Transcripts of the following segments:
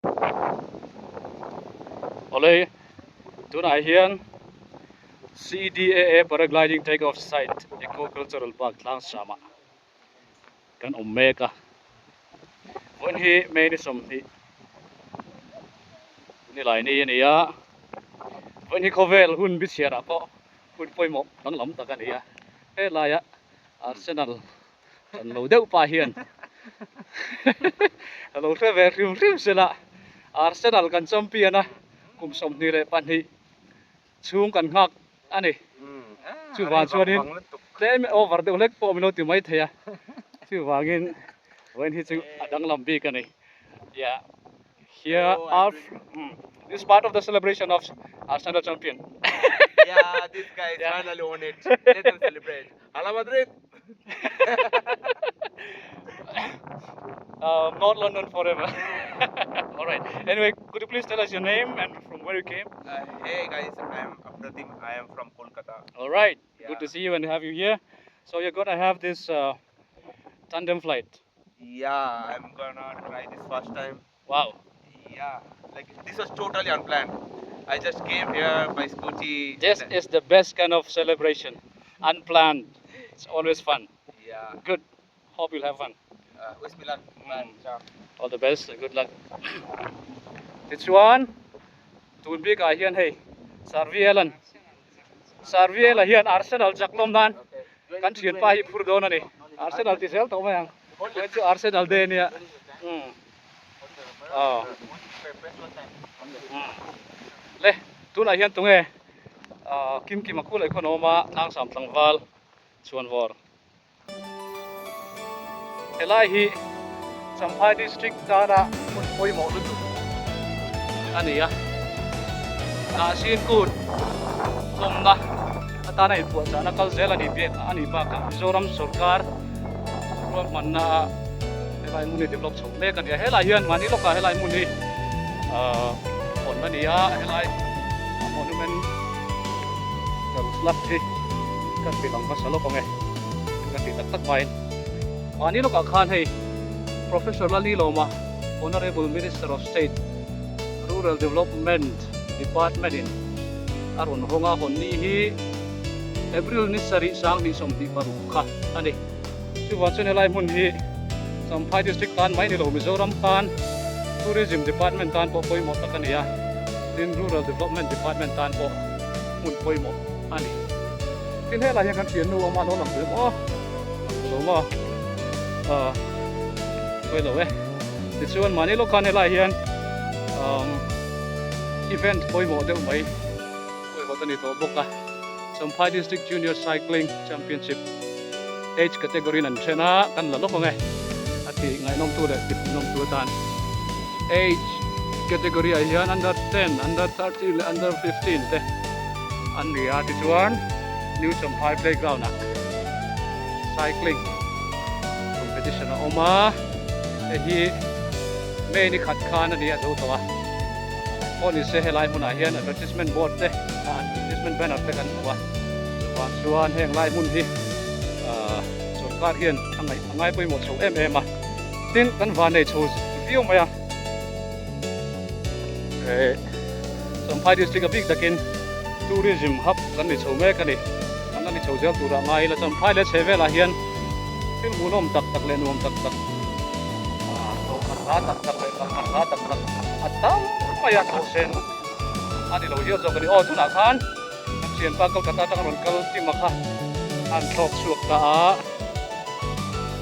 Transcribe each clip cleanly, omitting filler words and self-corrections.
Awle, tunah hian CDAA Paragliding Take Off Site Eco Cultural Park tlangsama kan awm mek a. Vawiin hi May ni 20 nilai ni a ni a, vawiin hi khawvel hun bichhiarah pawh hun pawimawh danglam tak a ni a, helaia Arsenal Kan lo deuh pah hian ka lo hre ve hrim hrim sela Arsenal kan champion a kum 22 chhung kan nghak a ni. Chuvang chuanin tlem over deuh hlek pawh min lo ti mai thei a, chuvangin vawiin hi chu a danglam bik a ni. Yeah, here are this is part of the celebration of Arsenal champion. Yeah, this guy is finally won it. Let them celebrate. Hala Madrid! North London forever. All right. Anyway, could you please tell us your name and from where you came? Hey guys, I am Apratim. I am from Kolkata. All right. Good to see you and have you here. So you're gonna have this tandem flight. Yeah, I'm gonna try this first time. Wow. Yeah, like this was totally unplanned. I just came here by scooty. This is the best kind of celebration. Unplanned. It's always fun. Yeah. Good. Hope you'll have fun. Wish me luck. Bye. Ciao. All the best. Good luck. Tichuan, tun bikah hian hei Sarviel-a'n Sarviel-a hian Arsenal chak lawm nan kan thianpa hi phur dawn a ni. Arsenal ti zel tawh mai ang. Vawiin chu Arsenal day ania. Umm. Aw. Le, tunah hian tunge Kim Kima khu leh khawn a awm a, Tlangsam tlangval chhuanvawr. Helai hi Champhai District tana hmun pawimawh lutuk a ni a, Hnahsin kut hlawmna atana inpuahchahna kal zel a nih biak a nih bakah Mizoram sawrkar ruahmanna ah helai hmun hi develop chho mek a ni a, helai hian mahni lawkah helai hmun hi ahh hawn a ni a, helai monument tel slab hi ka ti lang hmasa lawk ang e, ka ti tak tak maiin mahni lawkah khan hei Professor Lalilawma Honourable Minister of State Rural Development Department in a rawn hawng a, hawn ni hi April ni sarih 2026 kha a ni. Chuvang chuan helai hmun hi Champhai District tan mai ni lo Mizoram tan Tourism Department tan pawh pawimawh tak a ni a, tin Rural Development Department tan pawh hmun pawimawh a ni. Tin helai hian kan thiannu awm a lo lang duh maw? Lang duh lo maw? Aw pawi lo e. Tichuan mahni lawk khan helai hian umm event pawimawh deuh mai pawimawh a ni tawh bawk a. Champhai District Junior Cycling Championship Age category in an then a, kan la lawk ang e a ti ngaihnawmtu leh ti hmuhnawmtu atan Age category ah hian under 10, under 13 leh under 15 te an ni a, tichuan New Champhai Playground ah cycling competition a awm a, hei hi May ni khat khan a ni a zo tawh a. Pawh ni se helai hmunah hian advertisement board te advertisement banner te kan hmu a, chuvang chuan heng lai hmun hi sawrkar hian a ngaih a ngai pawimawh chho em em a, tin kan van nei chho viau mai a, eh Champhai district a bik takin tourism hub kan ni chho mek a ni, kan la ni chho zel turah ngai ila Champhai leh chhe velah hian thil hmuhnawm tak tak leh nuam tak tak. Dawhkan hla tak tak leh dawhkan hla tak tak a tam mai a thlawh sen a ni lo hial zawk a ni. Aw tunah khan kan thianpa Kolkata atanga rawn kal Tima kha an thlawk chhuak ta a,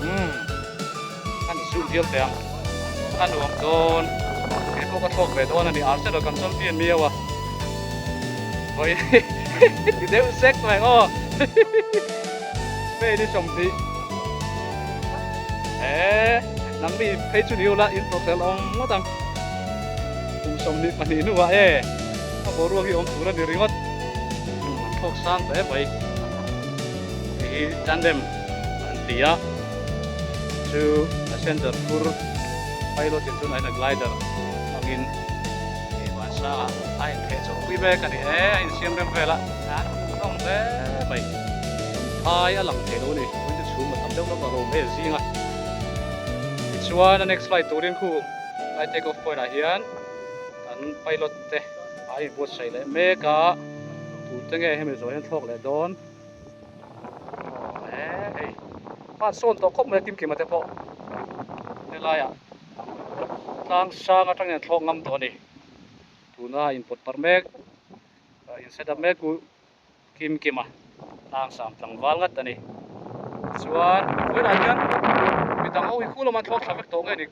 umm an zuh hial teh ang, a nuam dawn, kei pawh ka thlawk ve dawn a ni, Arsenal kan champion miau a, vawi ti deuh sek mai ang aw. May ni 20 He nang mi phei chu ni ula in tawrhhlel awm ngawt ang kum 22 hnuah e a boruak hi awm tur a ni ringawt an thlawk sang hle mai hei hi tandem an ti a chu passenger phur pilot in chuan a in a glider hmangin vansa a intheh chho pui mek a ni e a insiam rem vel a. Hlawm hle mai. Phai a lang thei lo a ni. Vawiin chu chhum a tam deuh lawk a rom e zing a. Tichuan a next flight turin khu Helai take off point ah hian kan pilot te a inbuatsaih leh mek a, tute nge hemi zawh hian thlawk leh dawn. Aw he hei hman sawn tawh khawp mai a Kimkima te pawh helaiah tlang sang atangin an thlawk ngam tawh a ni. Tuna inpawt parh mek in set up mek u Kimkima tlang sang tlangval ngat a ni. Chuan vawiinah hian midang ho hi khu lama thlawk thla vek tawh nge ni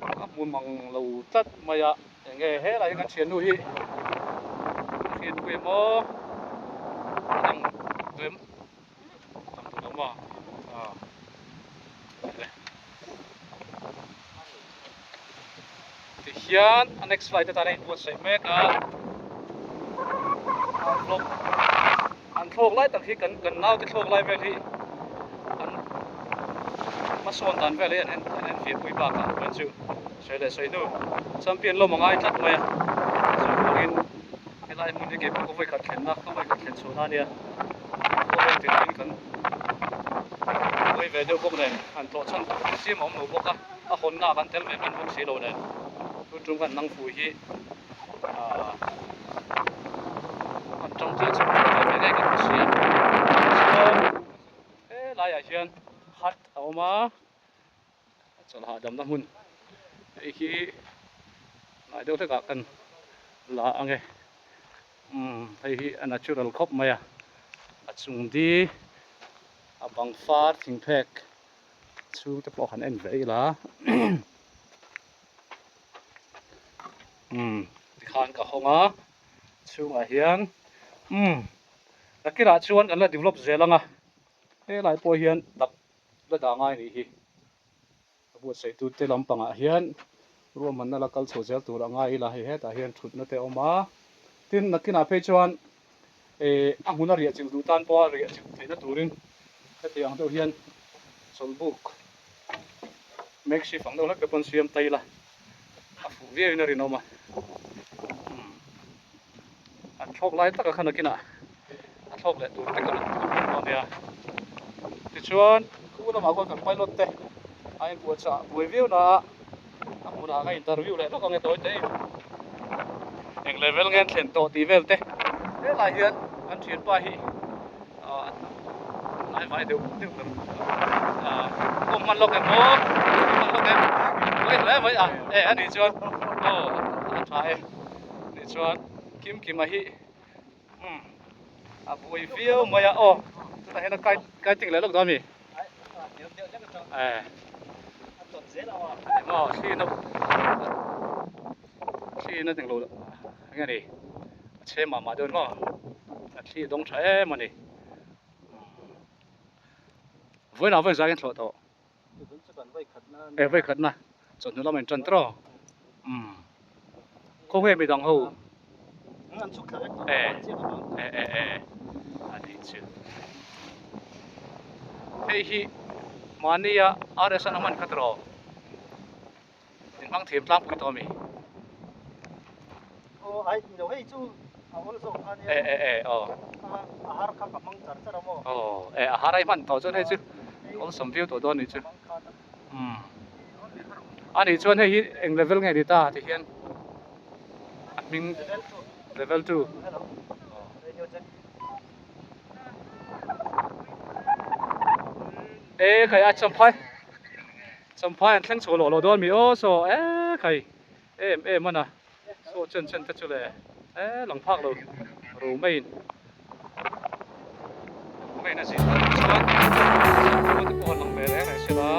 a hmu mang lo tlat mai a. Enge helai hi kan thiannu hi a hriatpui em aw a lang duh em lang duh lo maw ah le tihian a next flight atan a inbuatsaih mek a an thlawk an thlawk lai tak hi kan kan naute thlawk lai vel hi an hmasawn dan vel hi an an enfiahpui bakah chuan chu. Sawi leh sawi hnu champion lawm a ngai tlat mai a, chuvangin helai hmun hi keipawh ka vawikhat thlenna ka vawikhat thlen chhuahna a nia, khawvel tirhin kan hawi ve deuh bawk nen han tlawh chhan tur chi chiam a awm lo bawk a, a hawnna ah kan tel ve hman bawk si lo nen tun tum kan nang fu hi aah han tangkai chho ve ve ngei kan hre si a, chuan helaiah hian hut a awm a. A chawlh hahdamna hmun hei hi hnai deuh hlekah kan la ang e umm hei hi a natural khawp mai a a chung di a bang far thing phek chhung te pawh han en ve ila umm tikhan ka hawng a chhungah hian umm nakinah chuan kan la develop zel ang a helai pawh hian dak La dah ngai nih hi. A buatsaih tute lampangah hian ruahmanna la kal chho zel tur a ngai ila hei hetah hian thutna te a awm a. Tin, nakinah phei chuan eh a hmuna riah chilh duh tan pawha riah chilh theihna turin heti ang deuh hian chawlhbuk makeshift ang deuh hlek te pawn siam ta ila a fuh viauin a rinawm a. Umm an thlawk lai taka kha nakinah a thlawk leh tur te ka rawn tum dawn nia. Tichuan khu lamah khuan kan pilot te a inpuahchah buai viau na a, a hmunah ka interview leh lawk ang e tawi te eng level nge an thlen tawh tih vel te helai hian kan thianpa hi ah hnai vai deuh deuh ber ah awm hman lawk em aw hman lawk em buai hle mai a e ani chuan aw a tha e ni chuan Kimkima hi Umm a buai viau mai a aw chutah hian a kai kai ting leh lawk dawn a mi eh emaw thli na thli na englo eng nge ni a chhe mah mah dawn maw a thli a dawng tha em a ni vawiinah vawiin zai hian thlawh tawh eh vawikhatna chawhnu lamah in tan tawh umm khawnge midang ho eh eh eh eh a nih chu hei hi mahnia RS an a hman kha tawh in hmang thiam tlangpui tawh a mi eh eh eh aw aw eh a har a i hman tawh chuan hei chu awlsam viau tawh dawn a nih chu umm a nih chuan hei hi eng level nge ni ta ti hian a hming level 2 e khai a champhai champhai an thleng chho loh loh dawn mi aw saw e khai em em a na saw chen chen te chu le e lang phak lo ro mai in ro mai in a zin a chuan khua te pawh han lang ve reng reng sela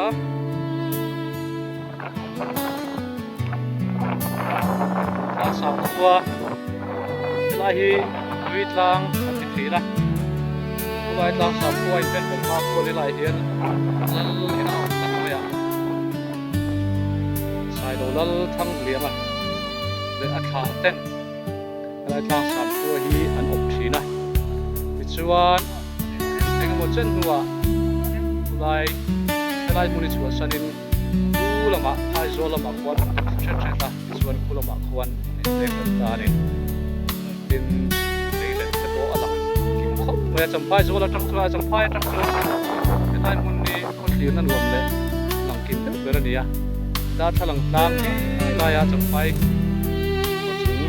tlangsang khua helai hi tui tlang an ti thin a chulai tlangsang khua in pen hma kual helai hian lal in a awm tak mai a. Sailo lal thang liam a leh a thlah ten helai tlang sam khua hi an awp thin a tichuan engemaw chen hnuah chulai helai hmun hi chhuahsanin khu lamah Aizawl lamah khuan an awp thla hret hret a tichuan khu lamah khuan an inleng leh ta a ni tin lei let te pawh a lang kim khawp mai a Champhai zawl atang chuan Champhai atang chuan helai hmun hi khawthlirna nuam leh. Lang kim deuh ber a ni a, darthlalang tlang hi. laia Champhai khaw chung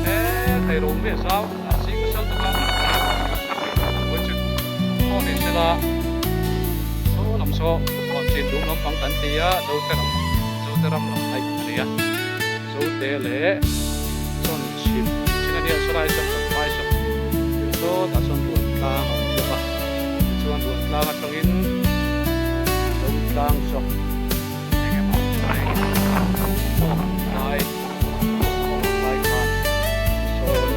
he thei ro mai a zau a zing nasa lutuk a vawi chu pawh ni sela saw lam saw huan chin dum lampang kan ti a Zote ram Zote ram lam aih a ni a Zote leh chawn chhim tih chin a nia sawlai sawn Champhai sawn sawtah sawn ruan tlang a awm bawk a tichuan ruan tlang atangin Zotlang saw eng emaw lai awk lai awk lai khan sawn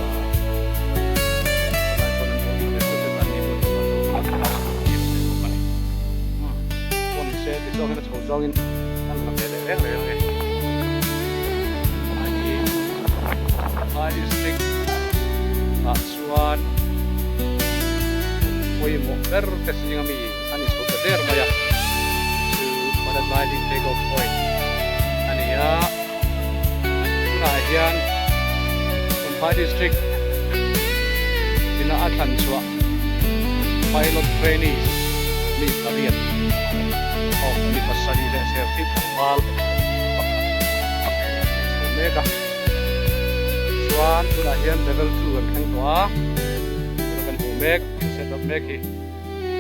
ah sawlai sawn an rawn thla ve tlat a ni pawh chuan Zotlang kha a tir ve bawk a ni. Umm pawh ni se ti zawngin a chho zawngin an la ve leh reng reng ang e. Hei hi Champhai district ah chuan pawimawh ber te zing ami a ni chho ta der mai a, chu paragliding take off point a ni a, tunah hian Champhai district ina a thlan chhuah pilot trainees mi pariat aw mi pasarih leh serchhip tlangval pakhat a chho mek a. Chuan tunah hian level 2 kan thleng tawh a, tuna kan hmuh mek thil set up mek hi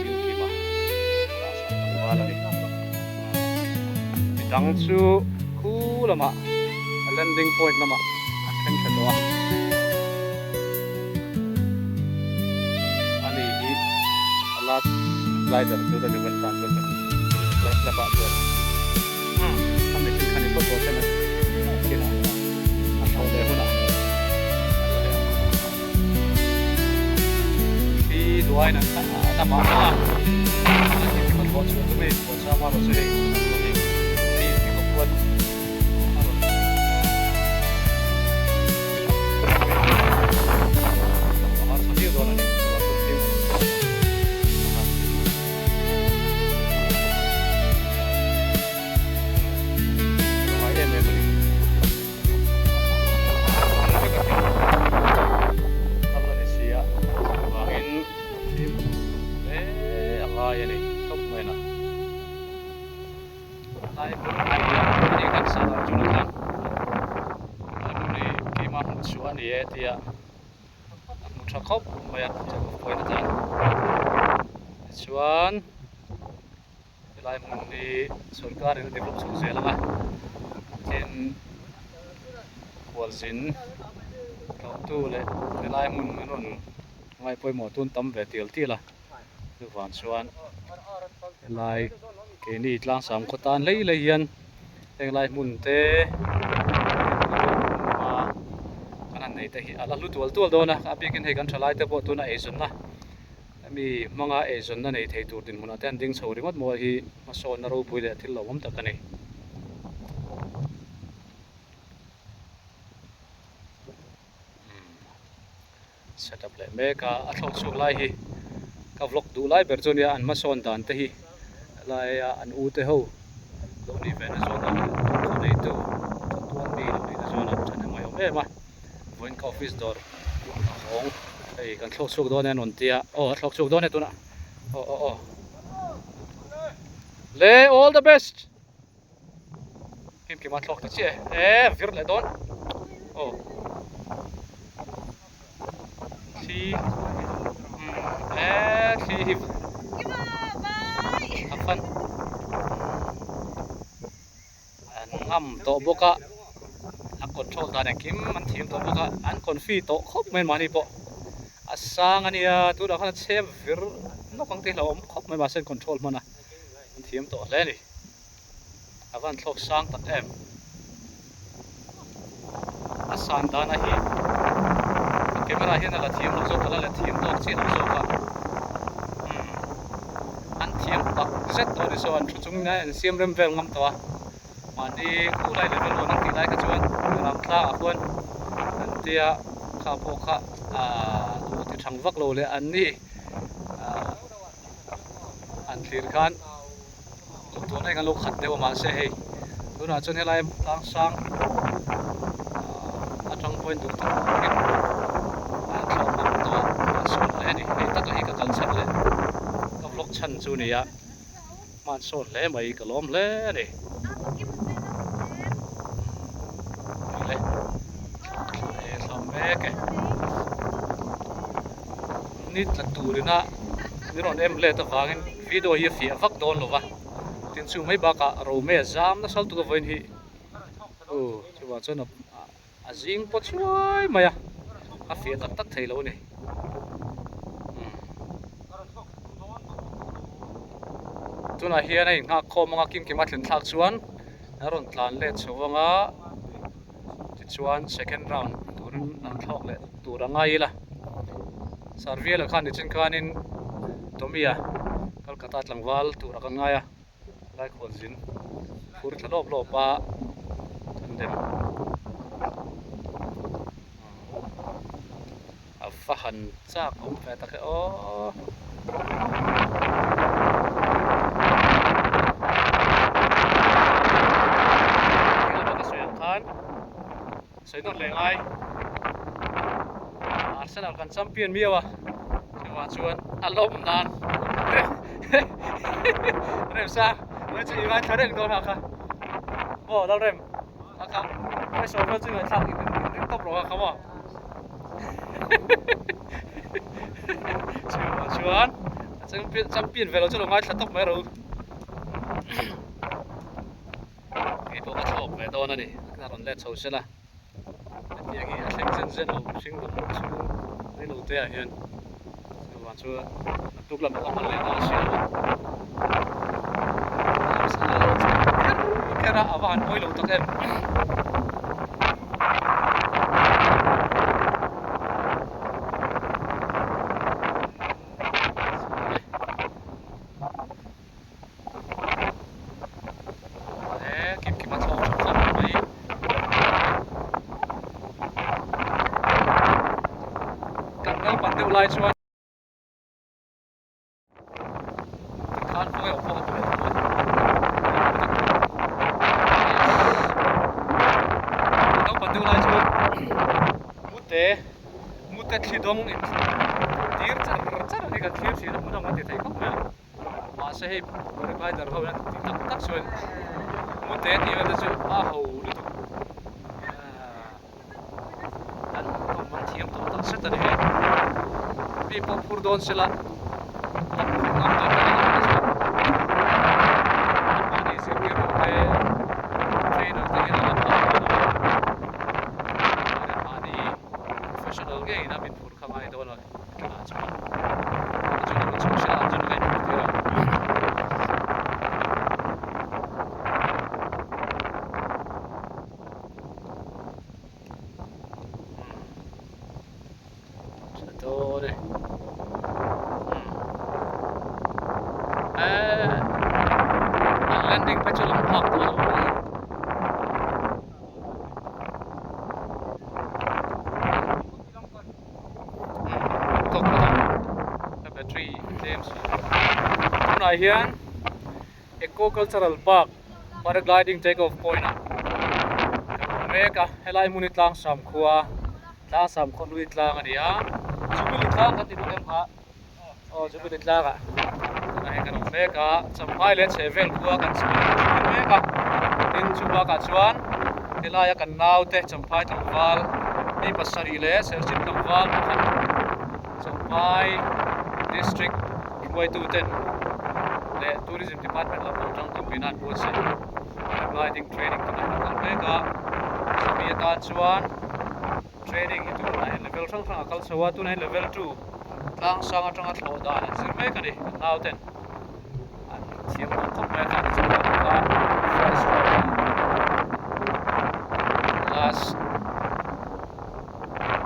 thil kim a dah sak tlangval a ni. Midang chu khu lamah a landing point lamah a thleng thla tawh a. Ani hi a last glider tur a ni tan chuan last lap ah chuan. A machine kha ni phawt dawn sen a kinah a tho leh hunah a la leh ang. Thli duain an a mah a a thil khat hlawh chhuah chu hei pawisa a rawh chu hei a lo hei thli ti khawp khuan a rawn a harsa viau dawn a ni chuvang chuan fimkhur a han ti. Ngai em em a ni. Vek a thil kal a ni si a, chuvangin fimkhur hle a ngai a ni tawp mai na. Lai hmun ah hian a ni kan sah Arjuna khan lai hmun hi keimah hmuh chhuah a ni e tia a hmu tha khawp mai a check off point atan tichuan Helai hmun hi sorkar in a develop chho zel ang a, tin khualzin tlawhtu leh helai hmun an rawn ngai pawimawh tun tam ve tial tial a, chuvang chuan helai keini tlangsam khaw tan hlei hlei hian henglai hmun te kan han nei te hi a la hlu tual tual dawn a, a bikin hei kan thalai te pawh tuna eizawnna Hemi hmanga eizawnna nei thei tur dinhmunah te an ding chho ringawt maw hi hmasawnna ropui leh thil hlauhawm tak a ni. Set up leh mek a, a thlawk chhuak lai hi ka vlog duh lai ber chu nia an hmasawn dan te hi laia an u te ho lo nih ve na zawn a khaw neitu chatuan mi lo nih na zawn a thahnem ngaihawm em a vawiin ka office dawr a hawng hei kan thlawk chhuak dawn e an rawn tia aw a thlawk chhuak dawn e tunah aw aw aw le all the best kimkima thlawk ta chiah e e vir leh dawn aw thli e thli hi a fan An ngam tawh bawk a, a control dan engkim an thiam tawh bawk a, an confi tawh khawp mai mahni pawh a sang a nia tunah khan a chhe vir nawk ang tih hlauhawm khawp mai mahse an control hman a an thiam tawh hle a ni a van thlawk sang tak em a san dan a hi a camera hian a la thiam lo zawk a la la thiam tawk chiah lo zawk a umm. An thiam tak zet tawh a ni saw an thu chung in an siam rem vel ngam tawh a, mahni khu lai level one an tih lai kha chuan ram tlangah khuan an tia kha pawh kha ahh lo ti thang vak lo leh an ni ahh an thlir khan duh tawh na in an lo khat deuh a mahse hei tunah chuan helai tlang sang ahh atang pawhin duh tawh takin an thlawh ngam tawh a an sawn hle a ni hei taka hi ka kal chhan leh ka vlog chhan chu a ni a. Hman sawn hle mai ka lawm hle a ni. Le thla mek e. Ni tla turina min rawn em let avangin video hi a fiah vak dawn lo va. Tin chu mai bakah Rome a zam nasa lutuk a vawiin hi. Aw chuvang chuan a zing pawh chuai mai a, a fiah tak tak thei lo a ni. Tunah hian a inghak khawm anga kim kima thlen thlak chuan a rawn tlan let chho anga tichuan second round turin an thlawk leh tur a ngai ila. Sarviela khan nichin khanin Tommy-a Kolkata tlangval turah kan ngai a. Lai khualzin phur thla lawp lawp a an dem a va han chak awm ve tak e aw. Thil lama ka sawi ang khan sawi nawr leh ngai Arsenal kan champion miau a chuvang chuan a lawm nan Remsa mai chu i ngaithla reng dawn a kha maw Lalrem a kha mai sawi vel chu ngaihthlak in ring tawp rawh a kha maw chuvang chuan champion champion ve lo chu lo ngaithla tawp mai rawh u. Kei pawh ka thlawk ve dawn a ni, a rawn let chho sela, hetiang hi a thleng zen zen lo hring lam chhung reilo te ah hian chuvang chu naktuk lamah ka hman leh dawn si lo a, kher kher a a va han pawi lo tak em. He kim kim a thlawk tha khawp mai. Kan naupan deuh lai chuan tikhan khawnge awm pawh ka hmu leh tawh a. Kan naupan deuh lai chuan mute mute thli dawng in tir char char hi kan thlir thin a hmunawm an ti thei khawp mai a. Mahse hei paraglider ho hian ti tak tak chuan mute tih vel te chu a ho lutuk an awm an thiam tawh tak zet a ni hei mi pawh phur dawn sela an phur ngam tawh ka ring a chuan anmahni zirtir ho te trainer te hian an la phak dawn lo a anmahni professional ngeiin a min phur kha ngai dawn a. Tunah chuan Arjun a rawn chhuak hrelh a, Arjun ka inphur tir a. Tha dawn e. Eh, an landing phei chu lang phak tawh lo mai. Battery tlem si tunah hian Eco Cultural Park Paragliding Take Off Point ah kan awm mek a helai hmun hi tlangsam khua tlangsam khaw hlui tlang a ni a Jubilee tlang kan ti bawk em kha aw Jubilee tlang ah tunah hian kan awm mek a Champhai leh chhehvel khua kan chhun a kan thlir mek a tin chu bakah chuan helaia kan naute Champhai tlangval mi pasarih leh Serchhip tlangval pakhat Champhai district hruaituten leh Tourism department lampang tangkawpin an buatsaih paragliding training tunah hian a kal mek a chumi atan chuan Training hi tunah hian level hrang hrang a kal chho a, tunah hian level 2 tlang sang atanga thlawh dan an zir mek a ni, kan nau ten an thiam tawh khawp mai a khan chu kan khan first round ah last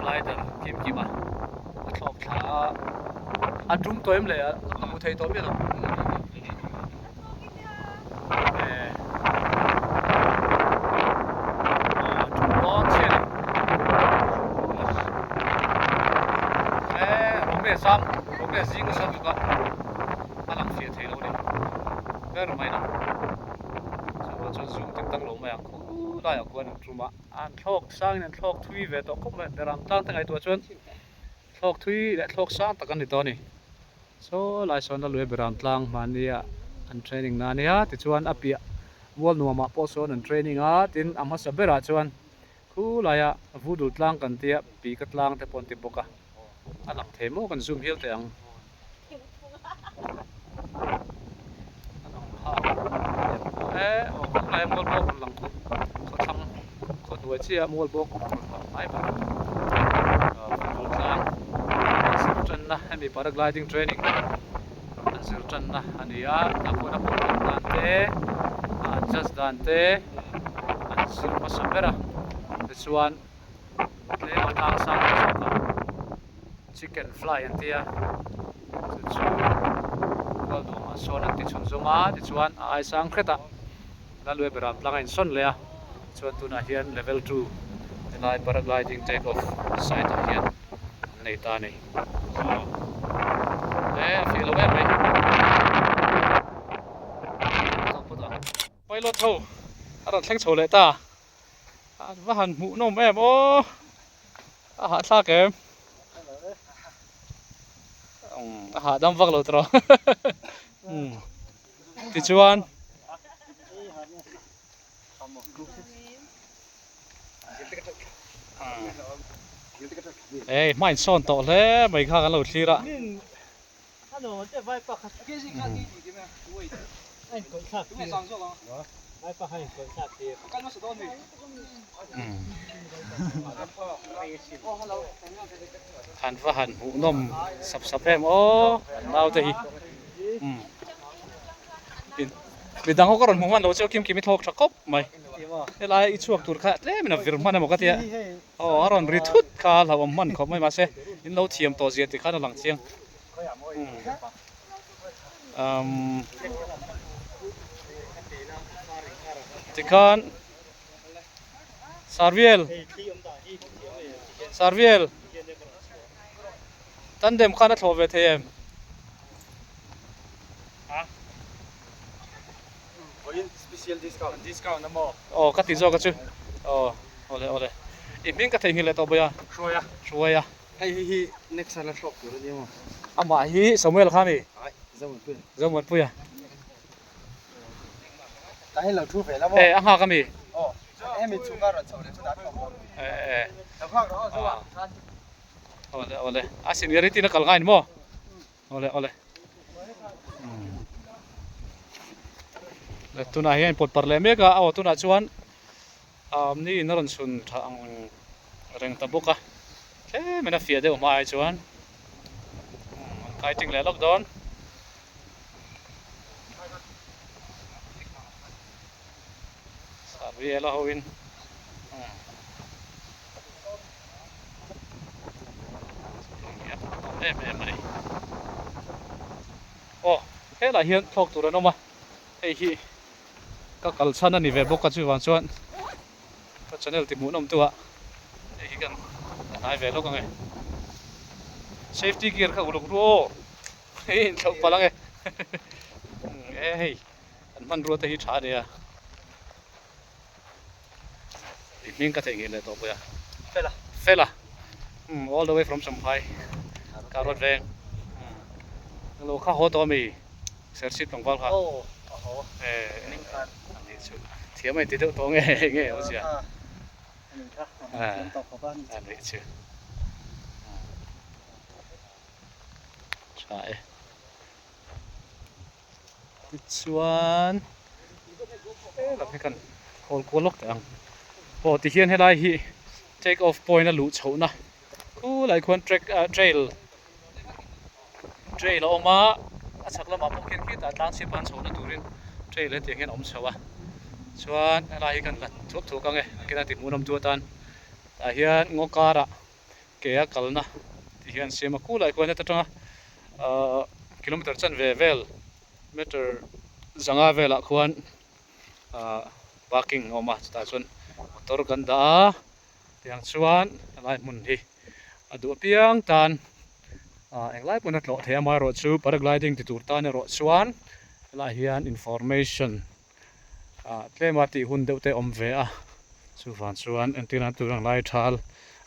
glider kim kim a a thlawk thla a, a tum tawh em le a ka hmu thei tawh miah lo. An thlawk sangin an thlawk thui ve tawh khawp mai beram tlang te ngaihtuah chuan thlawk thui leh thlawk sang tak a ni tawh a ni. Saw lai sawn a lui beram tlang hmania an training na ania tichuan a piah mual nuamah pawh sawn an training a tin a hmasa berah chuan khulaia vudul tlang kan tia pika tlang te pawh an ti bawk a a lang thei maw kan zoom hial teh ang. A lang phak e aw khawlai mual bawk rawn lang khawp khawthlang khaw hnuai chiah mual bawk rawn lang hnai ber vudul tlang an zir tanna hemi paragliding training an zir tanna a ni a tah khuan a pawh dan dan te a adjust dan te an zir hmasa ber a tichuan tlem a tlang sang deuh zawk a chicken fly an tia chu chu mual nuamah sawn an ti chhun zawm a tichuan a ai sang hret a Lalue beram tlang a insawn leh a chuan tunah hian level 2 helai paragliding take off site ah hian an nei ta a ni aw e a fiah lo em mai pilot ho a rawn thleng chho leh ta. An va han hmuh nawm em aw a hahthlak em a hahdam vak lo tawh tichuan hei hma insawn tawh hle mai kha kan lo thlir a. An va han hmuh nawm sap sap em aw an naute hi midang ho ka rawn hmuh hman lo chu kim kim i thlawk tha khawp mai helai i chhuak tur kha tlem in a vir hman emaw ka tia. Aw a rawn ri thut kha a hlauhawm hman khawp mai mahse in lo thiam tawh zia tih khan a lang chiang umm tikhan Sarviel Sarviel tandem khan a thlawh ve thei em? Aw ka ti zawk a chu aw awle awle i hming ka theihnghilh leh tawh bawi a Hruaia Hruaia hei hei hi next a la thlawk tur a nia maw amah hi Samuel kha mi Zomuanpuia Zomuanpuia ta hi lo thu ve la maw e a nghak a mi aw hemi chhunga rawn chho leh chu dah thlawk dawn e e lo nghak rawh aw Zoa khan awle awle a seniority na kal ngai ni maw Awle awle. Le tunah hian pawt par leh mek a, aw tunah chuan um ni in a rawn chhun tha ang reng ta bawk a, tlem in a fiah deuh hma ai chuan an kai ting leh lawk dawn. Sarviela ho in em em a ni aw helai hian thlawk tur an awm a hei hi ka kal chhan a ni ve bawk a chuvang chuan ka channel ti hmuhnawm tu ah hei hi kan hnai ve lawk ang e safety gear kha uluk ru aw hei inthlauh palh ang e e hei Kan hmanrua te hi tha a nia. I hming ka theihnghilh leh tawh pawh a. Fela. Fela. Um, all the way from Champhai. Ka ruat veng. Um. Lo kha haw tawh ami? Serchhip tlangval kha. Oh, a haw. Eh. Ning khan. Ani chu. Thiam a inti deuh tawh nge nge awm zia. Ani kha. Thiam tawh khawp a. Ani chu. Tha e. Tichuan helam hi kan hawl kual lawk teh ang aw tihian helai hi take off point a luh chhohna khulai khuan track ah trail trail a awm a a chhak lamah pawh khian khitah tlang chhip an chhohna turin trail hetiang hian a awm chho a chuan helai hi kan la thuak thuak ang e a kena tih hmuhnawm tu atan tah hian ngaw karah ke a kalna tih hian siam a kulai khuan heta tanga ahh kilometer chanve vel meter zanga velah khuan ahh parking a awm a chutah chuan motor kan dah a tiang chuan helai hmun hi a duh apiang tan ah englai pawn a tlawh thei a amaherawhchu paragliding ti tur tan erawh chuan helaiah hian information ah tlema tih hun deuh te awm ve a chuvang chuan entir nan tur ang lai thal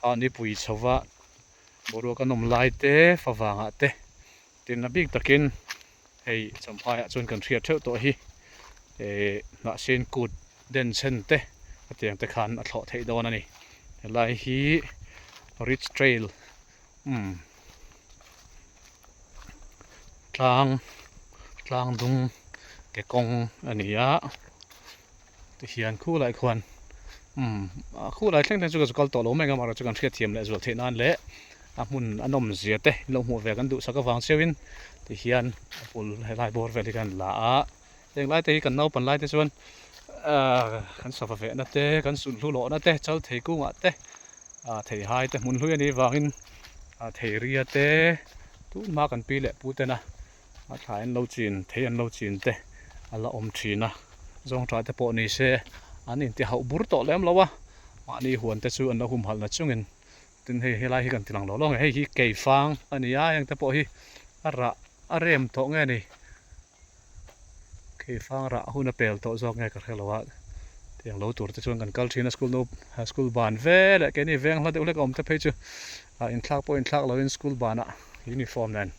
ah nipui chho va boruak a nawm lai te favangah te tin a bik takin. Hei Champhai ah chuan kan hriat theuh tawh hi eh hnahsin kut denchhen te hetiang te khan a thlawh theih dawn a ni. Helai hi Ridge Trail umm tlang tlang dung ke kawng a ni a tihian khulai khuan umm a khulai thleng thleng chu ka zu kal tawh lo mai ang a amaherawhchu chu kan hriatthiam leh zual theih nan leh a hmun a nawm zia te in lo hmuh ve kan duhsak avang cheuhin tihian a bul helai bawr vel hi khan la a heng lai te hi kan naupan lai te chuan ahh kan sava vehna te kan sulhnu lawhna te chal thei kungah te ah theihai te hmun hlui a nih vangin ah theiria te tunhma kan pi leh pu tena A thlai an lo chin, thei an lo chin te a la awm thin a, zawngṭah te pawh ni se an inti hauh bur tawh lem lo a, mahni huan te chu an lo humhalh na chungin tin hei helai hi kan ti lang lo lo ang e, hei hi keifang a ni a, heng te pawh hi a rah a rem tawh nge ni, keifang rah hun a pel tawh zawk nge ka hre lo a, tiang lo tur te chuan kan kal thin a school no school ban vel eh keini veng hla deuh hlek a awm te phei chu ah inthlak pawh inthlak lovin school banah uniform nen.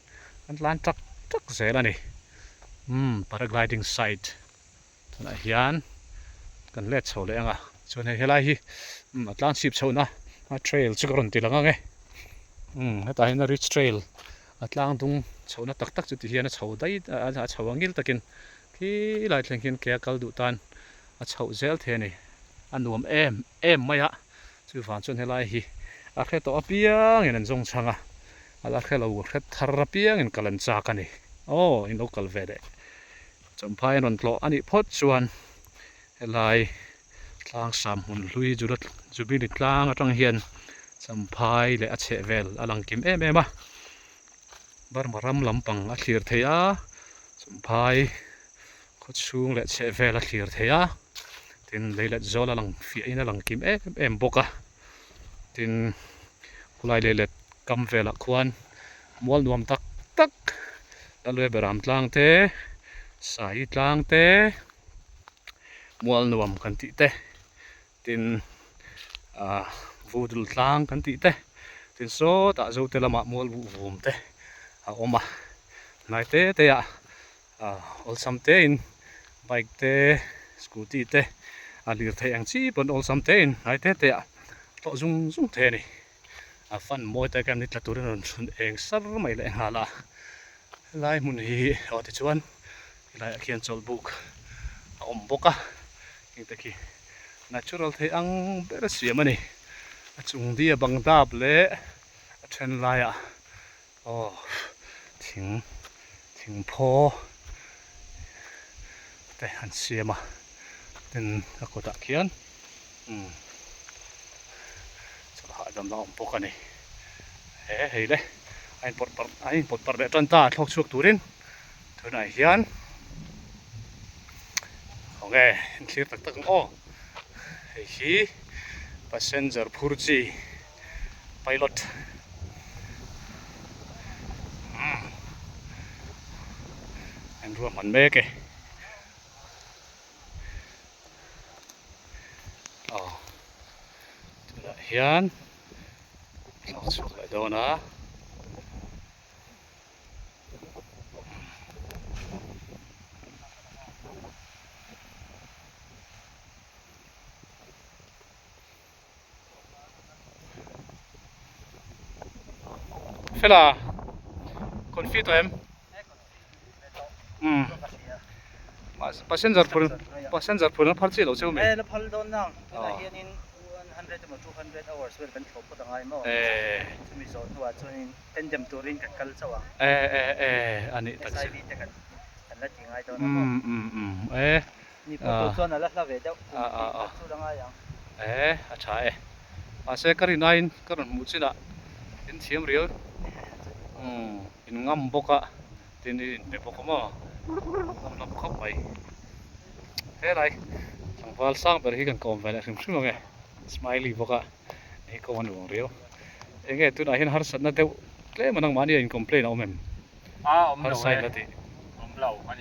An tlan tak tak zel a ni. Umm paragliding site tunah hian kan let chho leh ang a, chuan hei helai hi umm a tlang chhip chhohna a trail chu ka rawn ti lang ang e. Umm hetah hian a ridge trail a tlang dung chhohna tak tak chu ti hian a chho daih a chho ang ngil takin khi lai thleng hian ke a kal duh tan a chhoh zel thei a ni. A nuam em em mai a, chuvang chuan helai hi a hre tawh apiangin an zawng chhang a. A la hre lo hre thar apiangin kal an chak a ni. Aw, in lo kal ve leh. Champhai an rawn tlawh a nih phawt chuan helai tlang sam hmun hlui Juda Jubilee tlang atang hian Champhai leh a chheh vel a lang kim em em a. Burma ram lampang a thlir thei a, Champhai khawchhung leh chheh vel a thlir thei a, tin leilet zawl a lang fiahin a lang kim em em bawk a. Tin, khulai leh let kam velah khuan mual nuam tak tak Lalwe Beram tlang te, Sai tlang te, mual nuam kan tih te, tin ah Vudul tlang kan tih te, tin sawtah Zote lamah mual buh vum te a awm a, hnai te te ah ah awlsam te in bike te scooty te a lirthei ang chi pawn awlsam te in hnai te te ah tlawh zung zung thei a ni a fan mawi tak em ni tla turin a rawn chhun eng sar mai leh nghal a helai hmun hi aw tichuan helaiah khian chawlhbuk a awm bawk a heng te khi natural thei ang ber a siam a ni a chung dia bang dap leh a then laiah Aw thing thingphaw te an siam a tin a kawtah khian umm chawlh hahdam a awm bawk a ni he hei le a inpawt parh a inpawt parh leh tan ta a thlawk chhuak turin tunah hian khawnge in thlir tak tak ang aw hei hi passenger phur chi. Pilot umm an ruahman mek e aw tunah hian thlawk chhuak leh dawn a. Fela confi tawh em? Umm passenger phur passenger phur na phal chi lo cheu mi? Eh la phal dawn nang tunah hianin 100 emaw 200 hours vel kan thlawh phawt angai maw chumi zawh hnuah chuanin tandem turin kan kal chauh ang eh eh eh anih tak SIV te kan kan la ti ngai dawn a maw umm umm umm eh Ni pawh tur chuan a la hla ve deuh kum tih khat chu la ngai ang. Eh a tha e. Mahse ka rin aiin ka rawn hmuh chinah in thiam riau umm in ngam bawk a tin i inpe bawk a maw ngam lam khawp mai. Helai tlangval sang ber hi kan kawm ve leh hrim hrim ang e smiley bawk a hei kawm a nuam riau. Enge tunah hian harsatna deuh tlem a nangmahni a in complain a awm em? Harsain a tih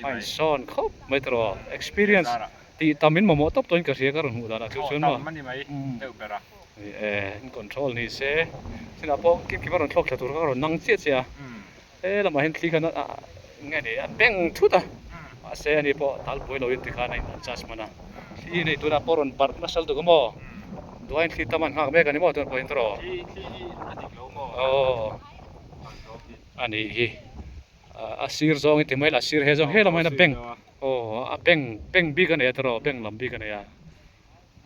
a insawn khawp mai ta rawh experience tih tam in mamawh tawp tawhin ka hria ka rawn hmuh danah chu chuan maw in control ni se chinah pawh kim kim a rawn thlawk thla tur kha ka rawn nang chiah chiah a he lamah hian thli khan a nge ni a beng thut a mahse ani pawh tal buai loin tikhan a in adjust hman a thli nei tunah pawh rawn barh nasa lutuk a maw duain thli tam an nghak mek a ni maw tunah pawhin tawh aw a nih hi a sir zawng i ti mai la a sir he zawng he lamah hian a beng aw a beng beng bik a nei a tawh beng lam bik a nei a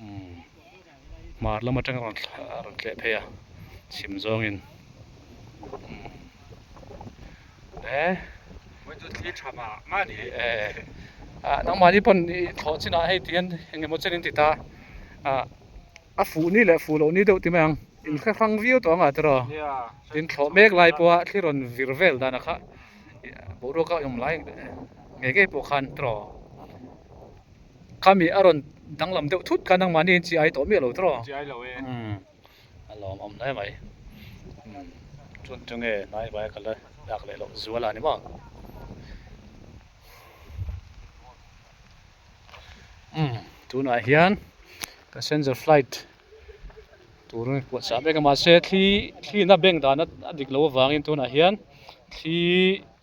umm hmar lam atanga rawn a rawn tleh phei a chhim zawngin umm eh eh ah nangmahni pawn ih thlawh chinah hei ti hian eng emaw chen in ti ta ah a fuh ni leh fuh loh ni deuh ti mai ang in hre hrang viau tawh ang ah tiraw tin thlawh mek lai pawha thli rawn vir vel dan ah kha boruak a awm lai ngei ngei pawh khan tiraw. Khami a rawn danglam deuh thut kha nangmahni in chi ai tawh miah lo tawh. Chi ai lo e. Umm a lawm awm hle mai. Umm chun chu nge hnai vai a kal a lak leh loh zual a ni maw. Umm tunah hian passenger flight tur a puahchah mek a mahse thli thli in a bank dan a dik loh avangin tunah hian thli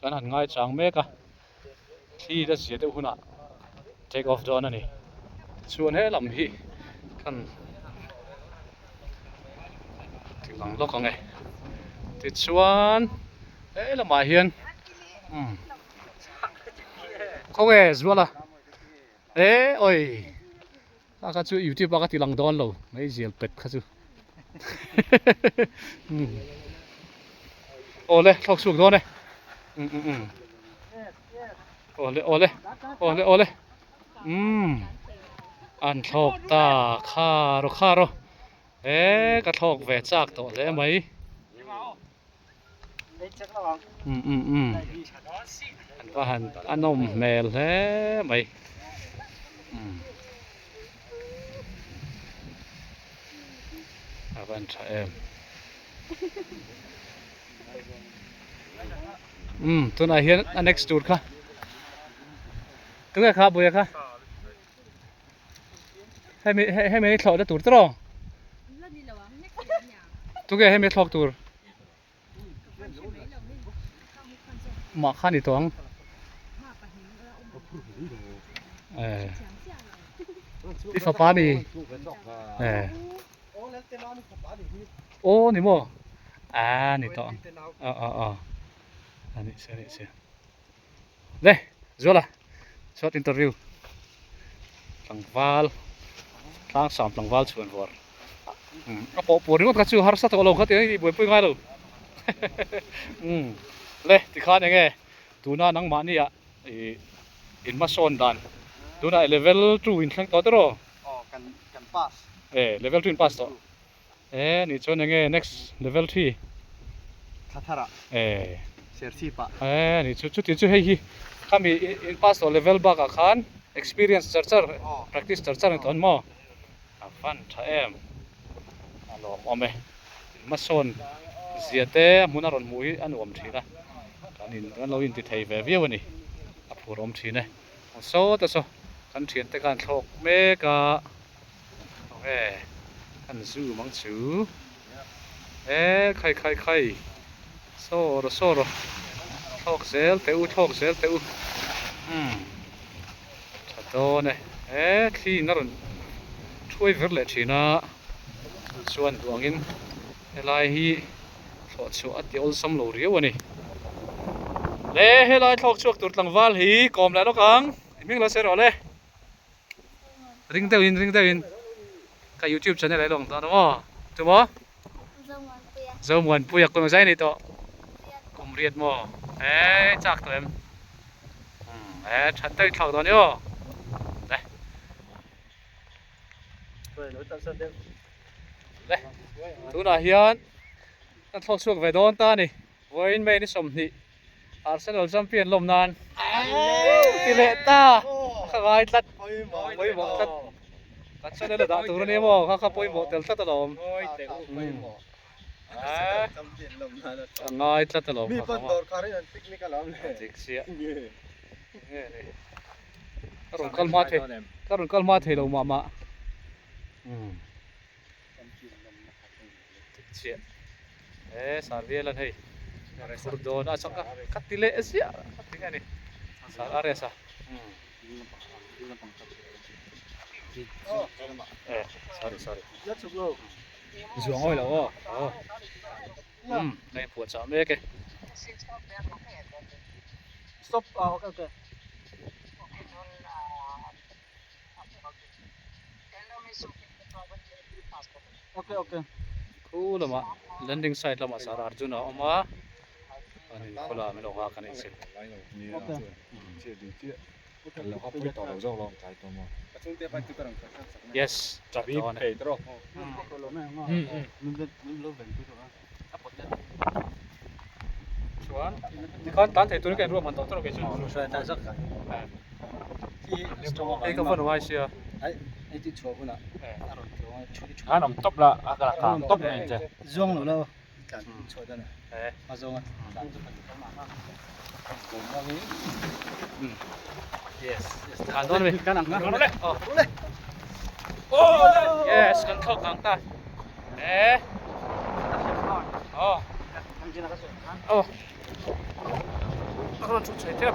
kan han ngaichang mek a. Thli la zia deuh hunah take off dawn a ni. Tichuan he lam hi kan ti lang lawk ang e. Tichuan he lamah hian umm khawnge Zuala e awi kha kha chu youtube ah ka ti lang dawn lo meizial pet kha chu umm awle thlawk chhuak dawn e umm umm umm awle awle awle awle umm an thlawk ta kharo kharo he ka thlawk ve chak tawh hle mai umm umm umm an va han a nawm hmel hle mai umm a van tha em umm tunah hian a next tur kha tunge kha buia kha hemi hemi hi thlawhna tur tawh tunge hemi thlawk tur mah kha ni tawh ang eh i fapa ni eh aw ni maw a ni tawh ang aw aw aw a nih si a nih si. Le Zuala short interview tlangval tlangsam tlangval chhuan vawr a pawh pur ringawt kha chu harsa tawh lo kha tih i buaipui ngai lo umm le tikhan eng nge tuna nangmahni ah ih in hmasawn dan tunah level 2 in thleng tawh tiraw e level 2 in pass tawh. E nih chuan enge next level 3 Thla thar ah e Serchhip ah. E nih chu chuti chu hei hi khami in pass tawh level bak ah khan experience char char practice char char ni tawh an maw a van tha em a lawmawm e hmasawn zia te a hmun a rawn hmuh hi a nuam thin a kan in kan lo inti thei ve viau a ni a phur awm thin e saw te saw kan thiante khan thlawk mek a. Enge kan zoom ang chu e khai khai khai saw rawh saw rawh thlawk zel teh u thlawk zel teh u umm tha dawn e he thli in a rawn thuai vir leh thin a chuan duh angin helai hi thlawh chhuah a ti awlsam lo riau a ni le helai thlawk chhuak tur tlangval hi kawm leh lawk ang i hming lo sawi rawh le. Ring deuh in ring deuh in ka youtube channel ah i lawng dawn a maw chu maw Zomuanpuia kum zai ni tawh kum riat maw he chak tawh em he that deuh i thlak dawn i aw le le tunah hian kan thlawk chhuak ve dawn ta a ni vawiin May ni 20 Arsenal champion lawm nan ti leh ta ka ngai tlat pawimawh tlat kan channel a dah tur a nia maw kha kha pawimawh tel tlat alawm ka ngai tlat alawm kha kha dik chiah ka rawn kal hma thei ka rawn kal hma thei lo mah mah dik chiah he sarvial an hei. Phur dawn a chak a ka ti leh ziah ka ti nge ni sar a rest a eh sorry sorry zuang awi lo aw aw um ka inphuah chah mek e stop ah okay okay okay okay Khu lamah landing site lamah Sir Arjun a awm a, chuanin khu lamah min lo nghak a nih chu. Yes, dawn e. Chuan tikhan tan thei turin ka inruahman tawh tawh kei chu. Hei ka va nuai sia. An awm tawp la a ka kang tawp mai ang che. Zuang lo la tlan chhuah dan a zawnga tlan chu kan Yes, kan dawn mi. Kan ang le. Oh. Yes, kan thlawk ang ta. Eh. Oh. Oh. A rawn chhuk chhei tep.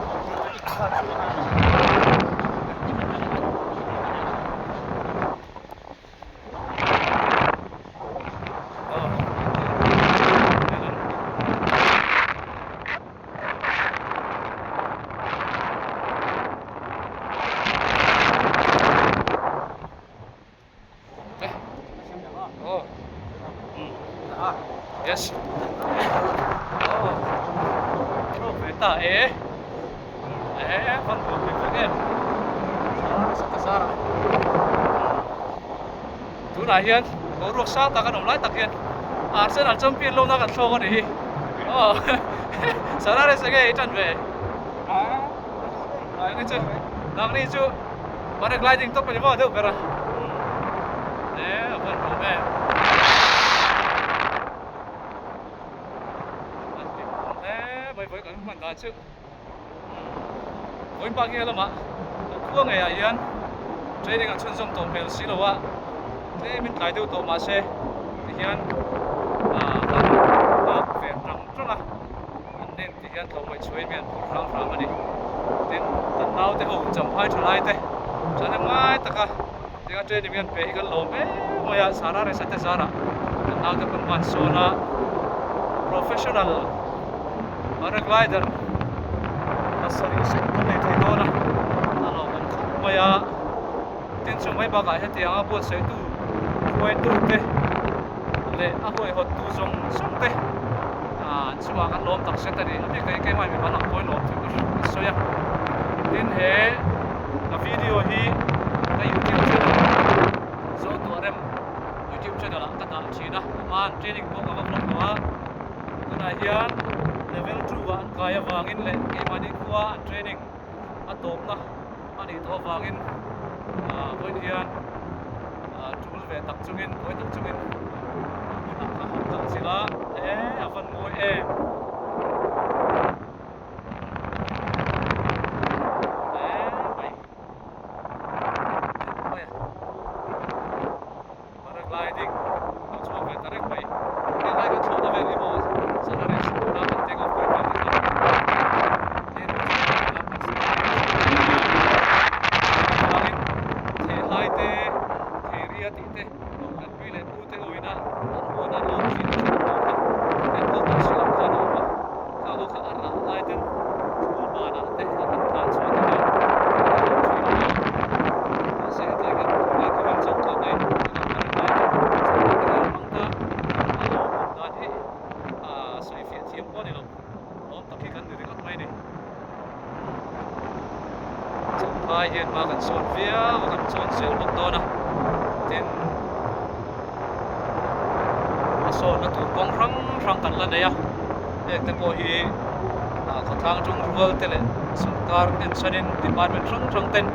Oh. Oh. Yes. Oh. Oh, ve ta e. E, van buak ve vek em. Sara sara. Tunah hian boruak sang tak an awm lai tak hian Arsenal champion lohna kan thlawk a ni hi. Oh. Sara resa nge i tan ve? Nangni chu nangni chu paragliding tawp a ni maw deuh ber a e a van nuam em a hlim awm hle mai vawi kan hman dan chu vawiin parking lamah kan khua ngeiah hian training an chhunzawm tawh hmel si lo a tlem in tlai deuh tawh mahse tihian ah kan nghak ve tang tang a. An nen tih hian tlawmngaih chhuain mi an phur hrang hram a ni. Tin, kan naute ho Champhai thalai te thahnem ngai taka tinga training hi an pe hi kan lawm em mai a, Sara Resa te zarah kan naute pawn hman sawn a, professional paraglider pasarih zet kan nei thei dawn a, a lawmawm khawp mai a. Tin, chu mai bakah hetianga buatsaihtu hruaitu te leh a huaihawttu zawng zawng te an chungah kan lawm tak zet a ni. A bik takin keimah in mimal ang pawhin lawm thu ka sawi a. Tin he ka video hi ka youtube channel Zo Tuah Rem youtube channel ah ka dah thin a. Aman training pawh ka va vlog tawh a. Tunah hian level 2 ah an kai avangin leh keimahni khua an training a tawpna a nih tawh avangin vawiin hian tul ve tak chungin buai tak chungin hmunah ka han kal chilh a e a van mawi em e mai mai a paragliding lo chhuak ve ta reng mai heng lai kan thlawhna vel hi maw sana reng tuna kan take off point vel te kha avangin theihai te theiria tih te kan pi leh pu te ho ina an huan a lawn thin chu an ho kha enkawl tawh si loh khan a awm a kha ho kha a rah lai ten school banah te kha an tlan chhuah te hian a lo thin a nia mahse hetiang hian tunlai khawvel changkawt na in tunah paraglai te chhuah te kha an hmang ta a lawmawm dan hi a sawi fiah thiam pawh a ni lo. Awm tak hi kan ni ringawt mai a ni. Champhai hian hma kan sawn viau a, kan sawn zel bawk dawn a. Tin, a sawnna tur kawng hrang hrang kan la nei a. Heng te pawh hi khawthlang ṭawng rual te leh sawrkar en chhanin department hrang hrang ten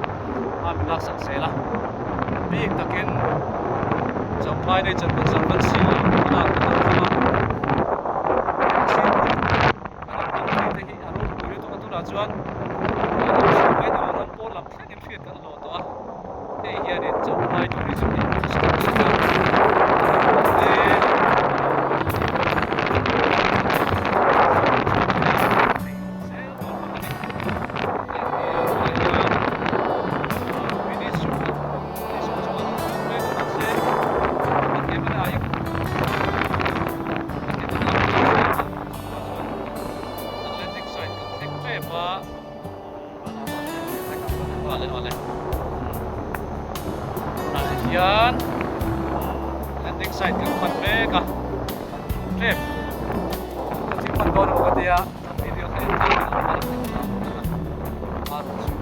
hma min laksak zel a. Bik takin Champhai Nature Conservancy a lakna tur thlang a. Kan in hmang thei te hi a ropui lutuk a tunah chuan ram chhung mai ni lo ram pawn lam thlengin hriat kan hlawh tawh a hei hianin Champhai tourism hi a hre tak zet a a hlawh hle. Hian landing site kan pan mek a, kan tum tep. Ka thim hman dawn emaw ka tia, video kha en ta ila a rawn thleng ta lo tak a, a rawn chhuk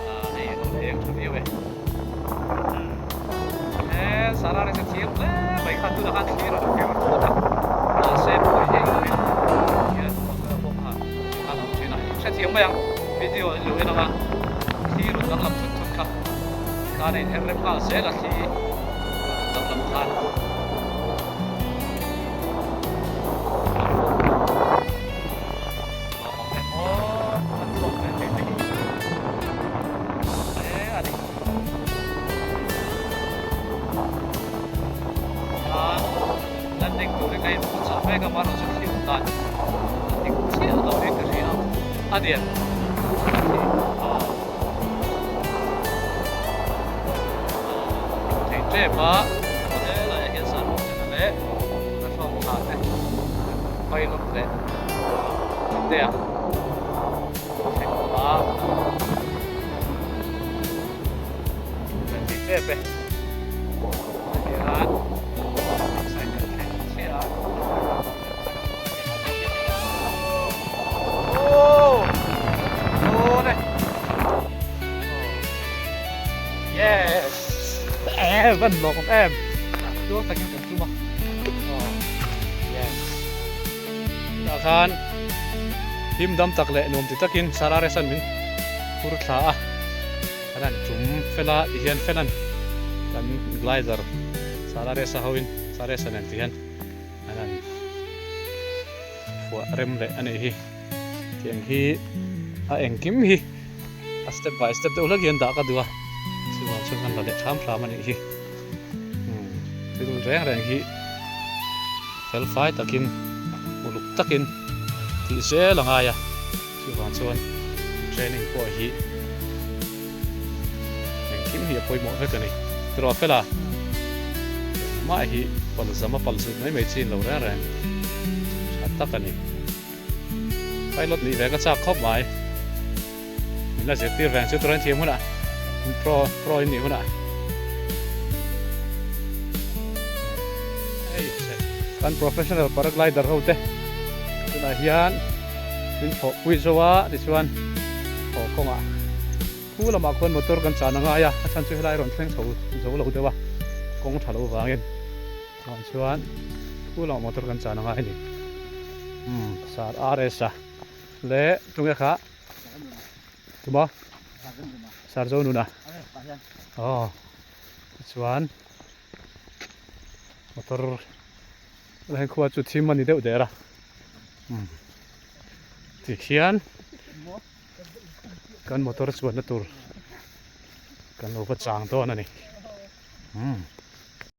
ah hei a lo la eng tha viau e. He Sara resa thiam hle mai kha tunah khan thlir a rawn kher phut a, mahse pawi eng loin hian motor pawh kha a lo thin a, hrethiam mai ang video lo en anga thli rawn danglam thut thut kha. Khan a inher rem nghal zel a thli danglam khan. Landing turin a inpuahchah mek a, amaherawhchu thli awm dan a dik chiah lo in ka hria a ni. Thei tep a, helaiah hian sarhu chena leh a hrawk tha te pilot leh te a thleng tawh a. Thei tep e. Tihian side kan thleng chiah a. Yes! Eh, van lawm em! Tuang takin kan tum a. Oh, yes. Tunah khan him dam tak leh nuam ti takin Sara Resan min phur thla a. Kan han tum fel a, tihian felan kan glider Sara Resa hoin Sara Resa nen tihian an han phuah rem leh a nih hi. Tiang hi a engkim hi a step by step deuh hlek hian dah ka duh a, chuvang chuan kan la leh hram hram a nih hi. Umm thil reng reng hi fel fai takin uluk takin tih zel a ngai a, chuvang chuan training pawh hi engkim hi a pawimawh vek a ni. Tiraw fela engmah hi palzam a palzut mai mai chin lo reng reng tha tak a ni. Pilot nih ve ka chak khawp mai. Min la zirtir veng chu turain thiam hunah pro pro in nih hunah. Hei kan professional paraglider ho te tunah hian min thawhpui zo a tichuan haw kawngah khu lamah khuan motor kan chan a ngai a a chhan chu helai rawn thleng chho zo lo deuh a kawng tha lo vangin. Tah chuan khu lamah motor kan chan a ngai a ni. Umm sar RS a leh tunge kha tuma sar zo nuna aw tichuan motor heng khua chu thim a ni deuh der a umm tikhian kan motor chuanna tur kan lo va chang dawn a ni umm.